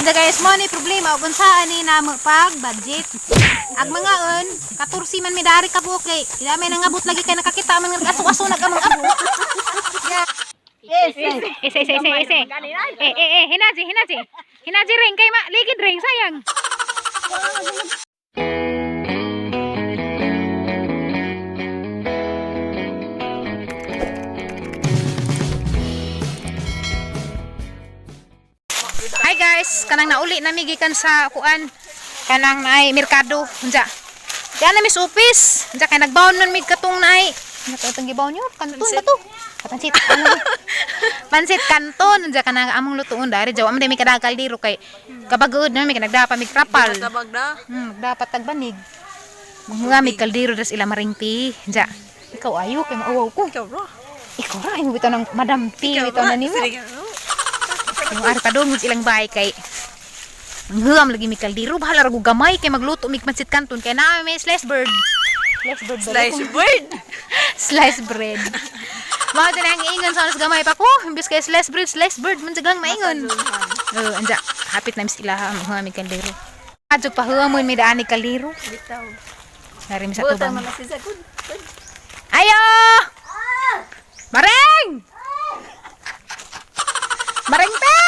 Hindi guys, mo ni problema ug unsaan ni namo pag budget. Ag mga on, 14 man mi dari ka buok kay dami nang abot lagi kay nakakita man nga aso-aso nag amang abo. Yes. Ese ese ese ese. Eh eh eh, hinaji hinaji. Hinaji ring kay ma ligid ring sayang. Hi guys, kanang nauli na mi gikan sa kuan kanang naay merkado unsa. Diyan na mi sa office. Unsa kay nagbaon nun mi katong naay. Ano to itong gibaon nyo? Kanton ba to? Pansit. Ano? Pansit kanton unsa kanang among lutuon dari jawa man mi kadakal kaldero kay kabagod na mi nagdapa mi krapal. Tabag na. Dapat tagbanig. Mga mi kaldero das ila maringti. Unsa. Ikaw ayo kay maawaw ko. Ikaw bro. Ikaw ra imo bitaw ng Madam T bitaw na nimo. Yung ari pa doon ilang bahay kay Ang lagi mi kaldero bahala ra ko gamay kay magluto mig pansit kanton kay naa may slice bird. Slice bird ba? Slice bird. Slice bread. Mao dyan ang ingon sa oras gamay pa ko. Imbis kay slice bread, slice bird man lang maingon. Oh, anja hapit na mis ila ha mga mi kaldero. Adyo pa huamon mi daan ni kaldero. Bitaw. Nari mi sa Buta tubang. man na si Sagud. Ayo! Mareng! Mareng te!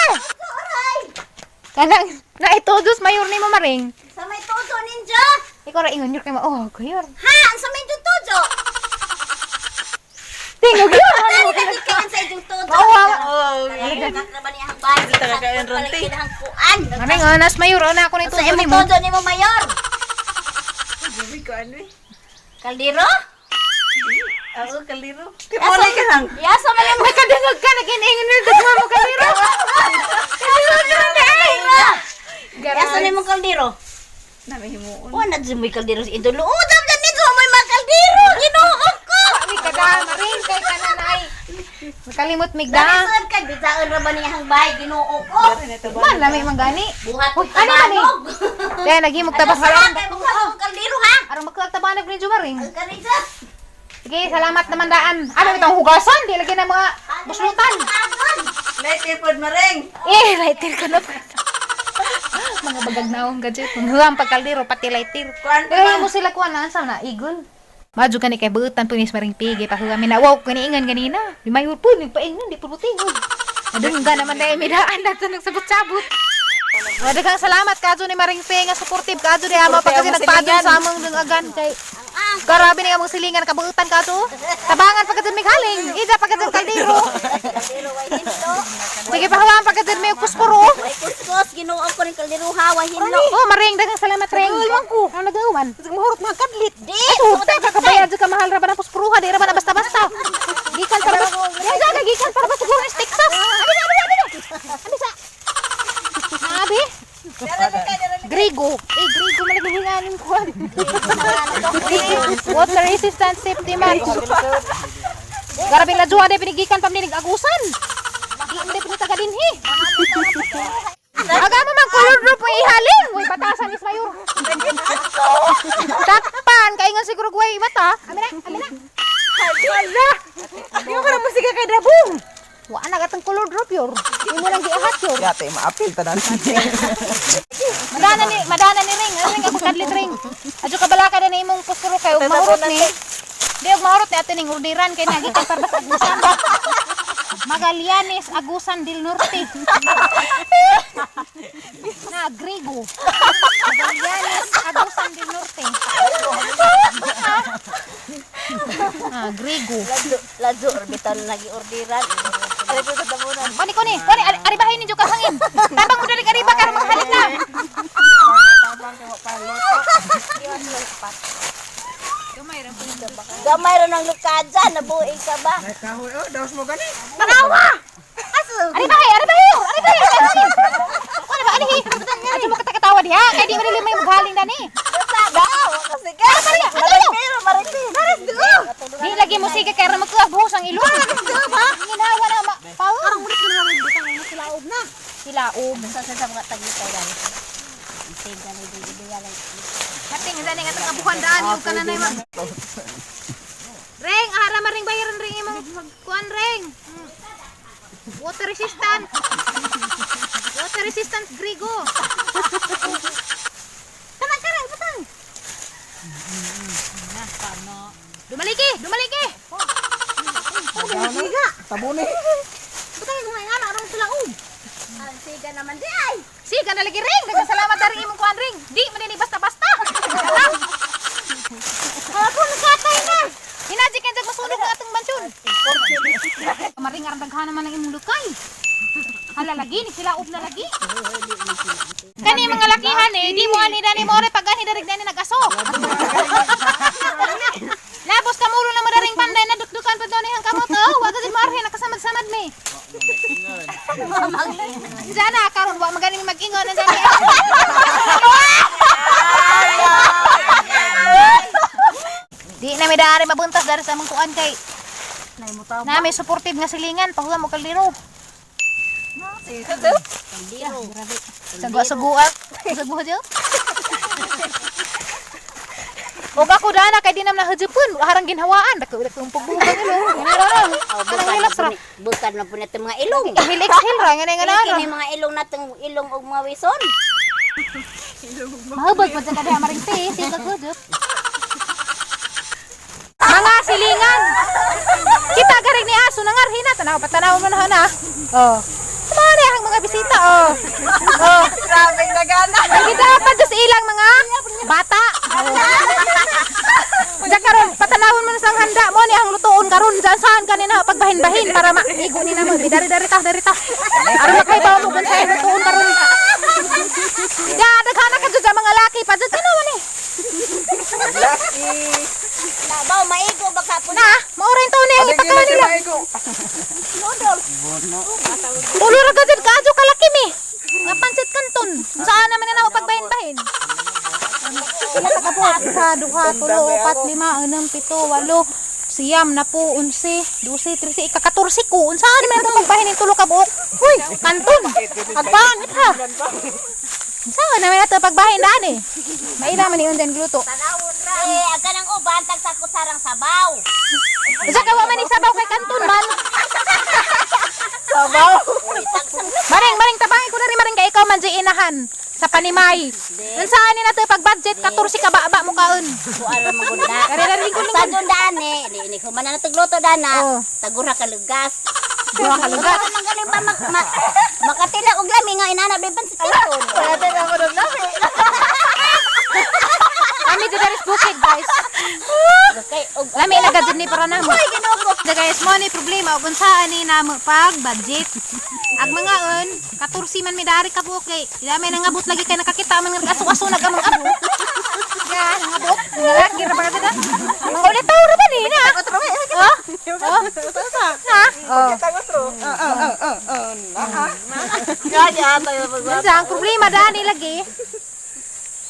Kanang naitudos mayor nimo Mareng. Sa may tujo ninja! Ikaw ra ingon yur kay ma oh kuyor. Ha! Ang sa may tujo! Tingog yur. Dali ka sa inyong tujo! Maawa. Oh, Nagkak na ba niya ang bahay? Dito ka kayo, Ronte. Kuan! Mareng oh, nas mayor oh, na ako na Sa itudo imong nimo. tujo nimo mayor! Gabi ko ano eh. Kaldero? Ako kaliro. Kaya ka lang. Yasa man yung Nakadungog ka nagin-ingon yur dugma mo kaliro. kaldero! Yasa na imong kaldero? Nami himuon. Wala na dyan mo'y kaldero sa idolo. Oh, dam dyan ninyo may mga kaldero! Ginoo ko! Mi kada Mareng kay kanan ay. Makalimot migda. Dali saan ka? Bitaan ra ba niya ang bahay? Ginoo ko! Man lami man gani. Buhat Uy, ano man eh? Kaya naghimog tabas Ano sa kay buhat og kaldero ha? Arong magkuag tabanag ni Jumaring. Ang kanisa. Sige, salamat naman daan. Ano itong hugasan? Di lagi na mga buslutan. Light pod mareng. Eh, lighter ka na pa. Mga bagag na akong gadget. Mga pagkaldero, pati lighter. Kuan pa Pero man. mo sila kuan na, asa na, igol. Madyo ka ni kay buutan po ni Maring Pigi. Pahuwa mi na, wow, kaniingan ganina. Di mayor po, nagpaingan, di po putingod. Adungga naman na midaan na ito nagsabot-sabot. Madaghang salamat kadto ni Maring Fe nga supportive kadto ni ama pag kasi Suporte among nagpadong silingan. sa among dungagan kay Grabe na among silingan kabuutan kadto. Tabangan pagka dyan may haling, ida pagka dyan kaldero. Kaldero way hinlo. Sige pahuwaan pagka dyan may kuskuro. Way kuskus Ginoo ko ning kaldero ha way hinlo. Oh, Maring, daghang salamat, Ring. Nagauman ko. Ano nagauman? Mahurot mga kadlit. Di, Ay, huta ka kabayad ka mahal ra ba ng puspruha, di ra ba na basta-basta. Gikan para ba? Yan jaga gikan para ba siguro is Texas. Abi na, abi na, abi na. Abi sa. Abi? Grigo. Eh, Grigo malagi hinganin ko. Water resistant safety mat. Garabing lajuan de pinigikan pa minig agusan. Di mo de pinitaga dinhi. Aga mo man color drop mo ihaling. Uy, batasan is mayor. Takpan kaingon siguro guway mata. Ami na, ami na. Wala. Di mo ka musika kay Drabong. Wa na gatang color drop yor. Imo lang giahat yor. Yate, maapil tanan. Madana ni ring. Ano ring ako kadlit ring. Adyo ka balaka na imong puskuro kay ug mahurot ni. Di og mahurot ni ato ning orderan kay nagikan para sa Agusan. Magallanes Agusan del Norte. Na Grigo. Magallanes Agusan del Norte. Ah, Grigo. Ladyo, ladyo orbitan lagi orderan. Ari ko sa tabunan. Koni koni, koni aribahin ninyo ka hangin. Tabang mo dali kariba karon mga halit na. Gamay ra nang lukadya, nabuhi ka ba? Kahoy, oh, daos mo gani. Panawa! Aribahe, aribahe, aribahe, aribahe. Ano ba, anihi? Adyo mo katakatawa diha, kay di man nila may maghaling dani. Daw kasi ka. Maring maring. Di lagi mo sige kay ra magkuha buhos ang ilong. Ba? Ginawa na ma. Pao. Arang ulit na lang bitang mo silaob na. Silaob. Sa sa mga tagitay dali. Ang dali di di lang. Kating dani nga tang abuhan daan yung kananay ma. Ring, ara maring bayaran ring imong kuan ring. Water resistant. Water resistant Grigo. Kana kana butang. Na, paano? Dumaliki, dumaliki. Tabuni. Butang yung mga nga aron sila um. Ang siga naman di ay. Siga na lagi ring. Daghang salamat dari imong kuan ring. Di man ni basta-basta. Ako nakatay na. Hinaji kay jag masunog na atong mansyon. Maring aron daghan naman ang imong lukay. Hala lagi ni sila ub na lagi. Kani mga lakihan eh, di mo ani dani mo pag ani darig dani nagaso. Labos ka mulo na mo daring panday na dukdukan pa doon ang kamot oh. Wa gud mo arhe nakasamad-samad mi. Diyan na karon wa magani mi mag-ingon ang dani. Di na mi dari mabuntas dari sa among kuan kay na may supportive nga silingan pahuwa mo kaldero. Kaldero. Sagwa suguan. Sagwa jud. Og ako dana kay di nam nahujupon, harang ginhawaan dako dako ang pagbugang ilo. Ngano Oh, ra. Kanang relax ra. Bukan na po natin mga ilong. Inhale exhale ra ngano ngano Kini ra. kini mga ilong natong ilong og mga wison. Mahubog pa ka diha maring te, sige gudop. Mga silingan. Kita garing ni aso nangarhi na tanaw patanaw mo na na. Oh. Mao na ang mga bisita oh. Oh. Grabe nagana. Ang gidapat sa ilang mga bata. Diyan karon patanawon mo na sang handa mo ni ang lutoon karon diyan saan kanina pagbahin-bahin para maigo ni namo dari dari ta dari ta. Aron makaibaw mo kung saan lutoon karon. Ya daghan ka jud sa mga laki pa jud tanawan ni. Lucky. Nabaw maigo baka po Na, mao ra taon ni ang Adigi ipakaon na si nila. Maigo. Tulo ra gud kaadyo kalaki mi. Nga pansit kanton. Saan naman na namo pagbahin-bahin? Pila ka kabuhat sa duha, tulo, upat, lima, enam, pito, walo, siyam, napu, 11, 12, 13, ika-14 ko. Unsaan man itong pagbahin ng tulo ka buok? Uy, kanton. Agpanit ha. Unsaan naman ito pagbahin daan eh. Maila man yun din gluto. Tanawon ra. Eh, ang kanang uban tag sa kutsarang sabaw. Usa ka wa man isabaw kay kanton man. Sabaw. Uy, tagsang Maring, maring, tabangin ko na rin, maring, kay ikaw man di inahan sa panimay. Unsaan ni nato pag budget 14 ka ba mo kaon. kuan ra magud na. Kare ra lingkod Sa doon daan eh, di ini human na tagluto dana. Oh. Tagura ka lugas. Duha ka lugas. Wala man galing pa mak ma, makatila og lami nga inana be pansit kanton. Wala tayo ako ng lami. Kami di daris bukid, guys. Kay og Lami na gajud ni para namo. Ay, Ginoo ko. Da guys, mo ni problema ug unsaan ni namo pag budget. Ag mga on, 14 man mi dari ka buok kay dami nangabot lagi kay nakakita man nga aso-aso nag amang abo. Ya, nangabot. Nga lagi ra ba kada? Mga ulit tawo ra ba ni na? Oh? Oh? Na? Oh. Kaya tayo pag Unsa ang problema dani lagi?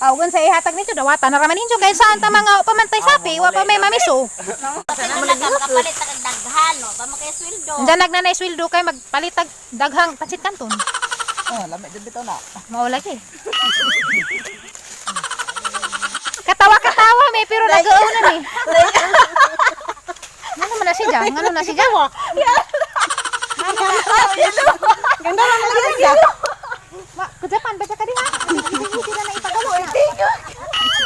Aw, sa ihatag ninyo dawata na raman ninyo kay saan ta mga pamantay sapi, wa pa may mamiso. Kasi naman ka makapalit ta kag daghan no, pa makay sweldo. Unsa nagnanay sweldo kay magpalitag daghang pansit kanton. Oh, lami jud bitaw na. Mao lagi. Katawa-katawa may pero nag-uuna ni. Ngano man na siya? Ngano na siya? Ganda lang lagi siya. Ma, kujapan ba ka diha? Sila na ipagawa na.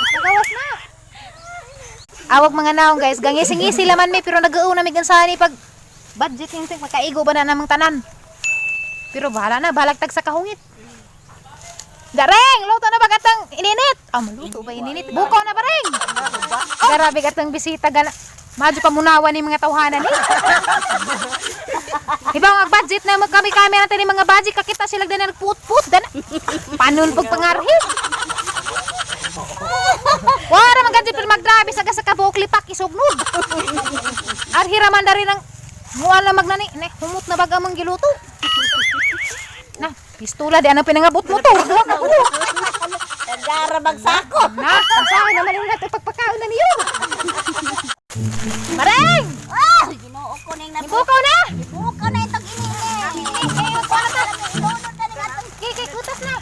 Nagawas na. Awag mga naong guys, gangisi-ngisi laman may pero nag-uuna mi gansani pag budget yung makaigo ba na namang tanan. Pero bahala na, bahalag tag sa kahungit. Dareng, luto na ba katang ininit? Ah, maluto ba ininit? Buko na ba ring? Grabe katang bisita gana. Madyo pa munawan ni mga tawhanan eh. Iba ang budget na magkami kami natin yung mga budget kakita sila dana nagput-put dana. Panon pag pangarhi. Wala man ganti pero maggrabe sa sa kabuok lipak isugnod. Arhi raman dari nang muala magnani ne humot na baga mang giluto. Na, pistola di anang pinangabot mo to. Duha ka buok. Tagara bagsako. Na, ang sa akin naman yung natin pagpakaon na niyo. Mareng! Ah, Ginoo ko ning na. Ibukaw na! Ibukaw na itong inini. Kayo, kuha na Ilunod na ning atong Kiki, kutas na.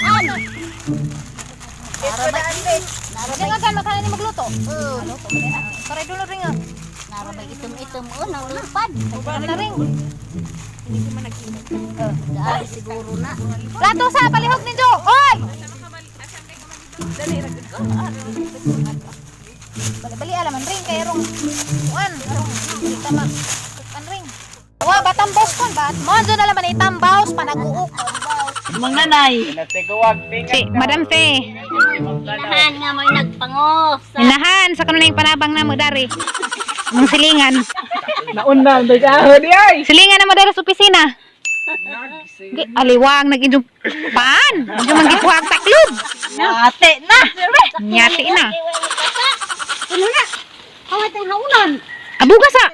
ano. Hindi nga gan, magkano ni magluto? Oo, luto. Paray dulo rin nga. Narabay itom-itom o nang lupad. Na ring. Oh, daan siguro na. Plato sa palihog ninyo. Oy! Bali-bali alaman ring kay rong kuan rong kita ma kuan ring. Wa batambos kon bat. Mo na laman itambaws panaguok. Mang nanay. Si Madam Fe, Inahan nga may nagpango. Sa inahan sa kanunay panabang namo dari. Mong silingan. Nauna, nag-ahon di ay. Silingan na mo dari sa opisina. Di, aliwang nag-inyong paan. Inyong manggikuha ang taklob. Ate na. Nyati na. Ano na? Kawat ang haunan. Abuga sa.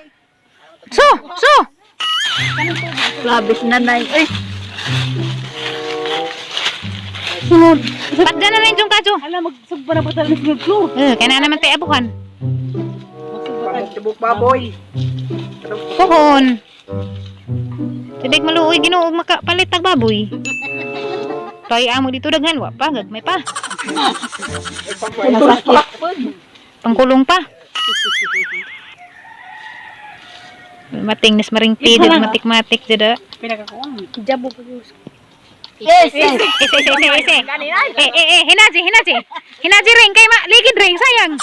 So, so. Labis nanay. Ay. Sunod. Pagda na rin yung kadyo. Ala magsugba na pa talaga ng flu. Eh, kaya na naman tayo abukan. Tubok baboy. Puhon. Tibig maluoy Ginoo makapalit tag baboy. Toy amo dito daghan wa pa gagmay pa. Pangkulong pa. Mating nis maring ti matik-matik jud. Jabo pa. Yes, yes. Ese ese ese ese. Eh eh eh hinaji hinaji. Hinaji ring kay ma ligid ring sayang.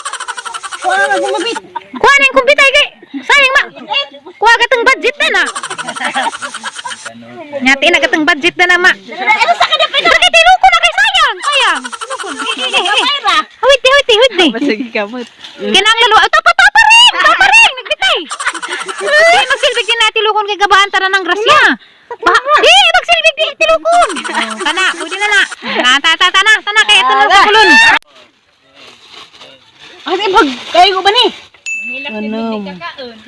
Kuha na gumabit. Kuha na yung kumpita kay. Sayang ma. Kuha gatang budget na na. Nyati na gatang budget na na ma. Ano sa kanya pa Bakit tinuko na kay sayang? Sayang. Eh, eh, eh. Huwit, huwit, huwit. Sige kamot. Kinang lalo. Oh, tapa, tapa rin! Tapa rin! Nagbitay! Di, magsilbig din natin tilukon kay gabaan tara ng grasya. Ba, di, magsilbig din tilukon. Oh, Tana, pwede na na. Na, ta, ta, tana, tana, kay ito na sa kulon. Ay, pag kayo ko ba ni? Ano?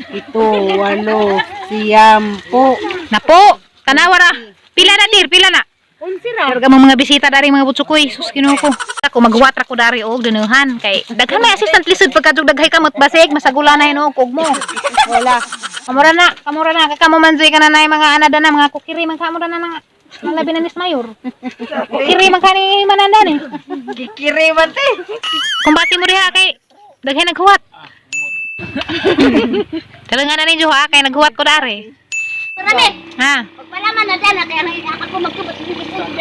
Ito, walo, siyam, po. Napo, tanawa ra. Pila na, dir, pila na. Unsira. Pero ka mga bisita dari mga butsukoy, sus Ginoo ko. Ako maghuwat ra ko dari og dunuhan kay daghan may assistant lisod pagka daghay kamot basig masagula na hinuog og mo. Wala. Kamura na, kamura na kamo manjoy ka na nay mga anada na mga kukiri man kamura na nga. Ang labi na nis mayor. Kukiri man kani mananda ni. Kikiri man te. Kumbati mo diha kay daghay naghuwat. Talangan na ninyo ha kay naghuwat ko dari. Marami. Ha. Pagpalaman na dyan, kaya ako magtubot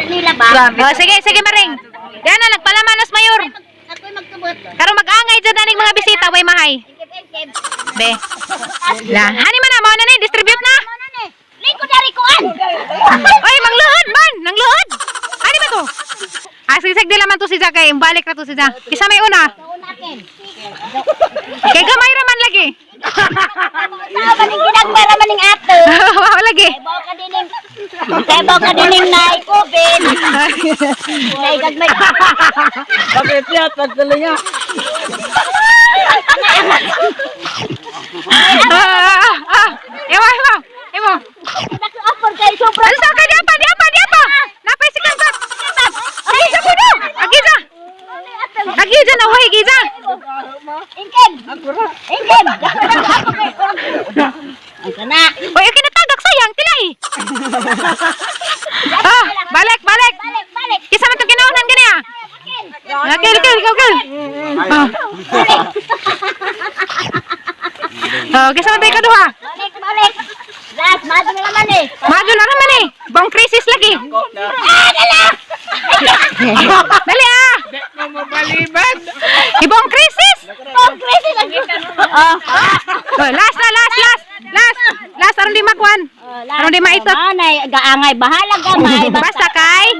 nila ba? Oh, sige, sige Maring. Yan na nagpalaman nas mayor. Ako'y magtubot. Karon mag-angay dyan aning mga bisita way mahay. Ingkib, ingkib. Be. La, hani man na mao na ni distribute na. Ano na ni? Liko dari kuan! Oy, mangluod man, nangluod. Hani ba to? Ah, sige, sige, di laman to si Jakay. Balik na to si Ja. Kisa may una. Kaunakin. Kay gamay ra man lagi. Sao ba ning ginagmay ra man ning ato? Wow lagi. Kay ka dining Kay ka dining naay COVID. Nay gagmay. Bakit siya? Pagdala niya. Ah, ah, ah. Ewa, ewa. Ewa. Nag-offer kay sobra. Ano sa ka di apa, di apa, di apa. Napay si Kambak. Agi ja kuno. Agi ja. Agi ja na way gi ja. Ingkib. Ingkib. Ang kana. Oy, kinatagak sayang tilay. Ah, balik, balik. Balik, balik. Kisa man tong kinaunan gani ah. Okay, okay, okay, okay. Ah. Oh, kisa man tayo kaduha. Balik, balik. Last, mato na naman eh. Mago na naman eh. Bang crisis lagi. Ah, dala! Dali ah. Mabaliban. Ibang crisis. Oh, crisis ang Ah. Oh, last na, last, last. Last. Last aron di magwan. Aron di maitot. Anay, gaangay bahala gamay. Basta kay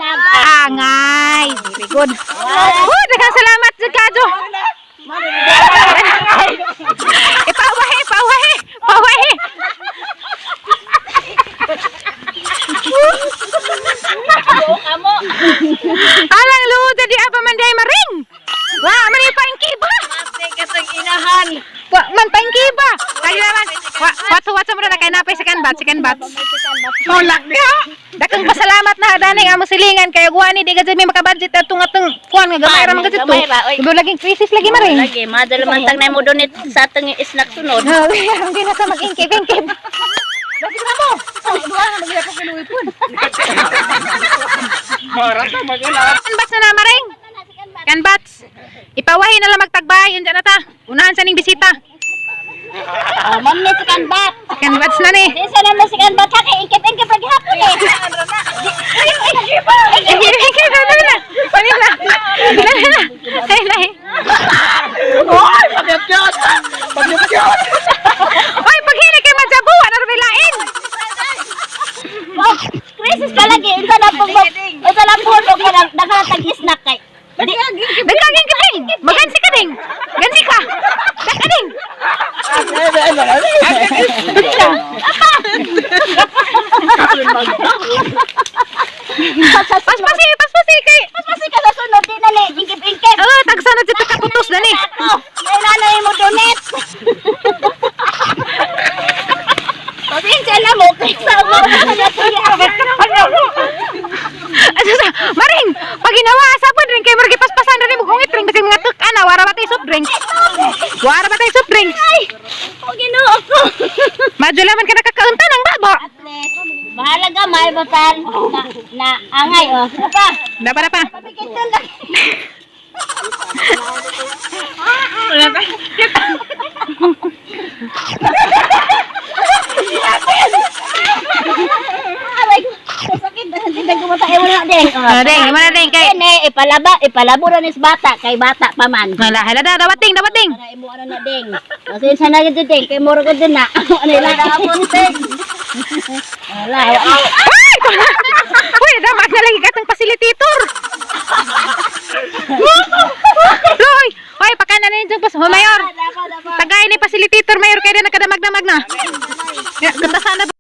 angay. Very good. Oh, daghang salamat jud kadyo. Ipawahe, ipawahe, pawahe. Amo. Alang luod di apa man day maring. Wa man ipangkiba. Kasang inahan. Wa man pangkiba. Kaya naman. Wa watso watso mo na kay napay second batch, second batch. Tulak niya. Dakang pasalamat na daning amo silingan kay guani di ka jud may makabudget atong atong kuan nga gamay ra man ka dito. Gamay ra, oy. Ibo laging crisis lagi maring. Lagi, madala man tag na mo donate sa atong snack sunod. Oh, hindi na sa mag-ingkib, ingkib. Marata mag-ilap. Kan bats na na maring. Kan bats. Ipawahi na lang magtagbay, unja na ta. Unahan sa ning bisita. Oh, ma'am ni second bat. Second batch na ni. Di sa naman second bat ha kay ingkip-ingkip lagi hapon eh. Ingkip-ingkip. Ingkip, dali na. Dali na. Dali na. Dali na. Oy, pagyat-yat! Pagyat-yat! Oy, paghili kay Madjabuwa, narbilain. Oh, crisis ka lagi. Unsa na po mo? Unsa na po mo kanang daghan tag snack kay. Di Nagkaging ka ding. Magansi ka ding. Gansi ka. Daka ding. Paspasi, paspasi kay. Paspasi ka sa sunod di na ni ingkip-ingkip. Oh, tagsanad sa kaputos na ni. Ako, ay nanay mo donate. Pasensya na mo kay sa mo na tuya. Asa sa Maring, pag ginawa sa pod ring kay murag paspasan rin mo kung ring bisag mga tuk ana wara ba tay soft drinks? Wara ba tay soft drinks? Ay, o Ginoo ko. Madyo laman ka nakakaunta ng baba. At least, bahala ka may batan na, na angay oh. Pa. Dapa dapa. Papikitan lang. Aray, sakit. Hindi ko mata mo na ding. Ah, ding, imo na ding kay. Kene ipalaba, ipalabo na nis bata kay bata pa man. Hala, hala da, dapat ding, dapat ding. Para imo ano na ding. Pasensya na gid ding kay mura gid na. Ano ila ka ding. Wala. Ay! Uy, dapat na lagi katong facilitator. Hoy, hoy, pakana na yung pas, oh, mayor. Dapa dapa. Tagay ni facilitator mayor kay na nakadamag-damag na. Ya, kata sana.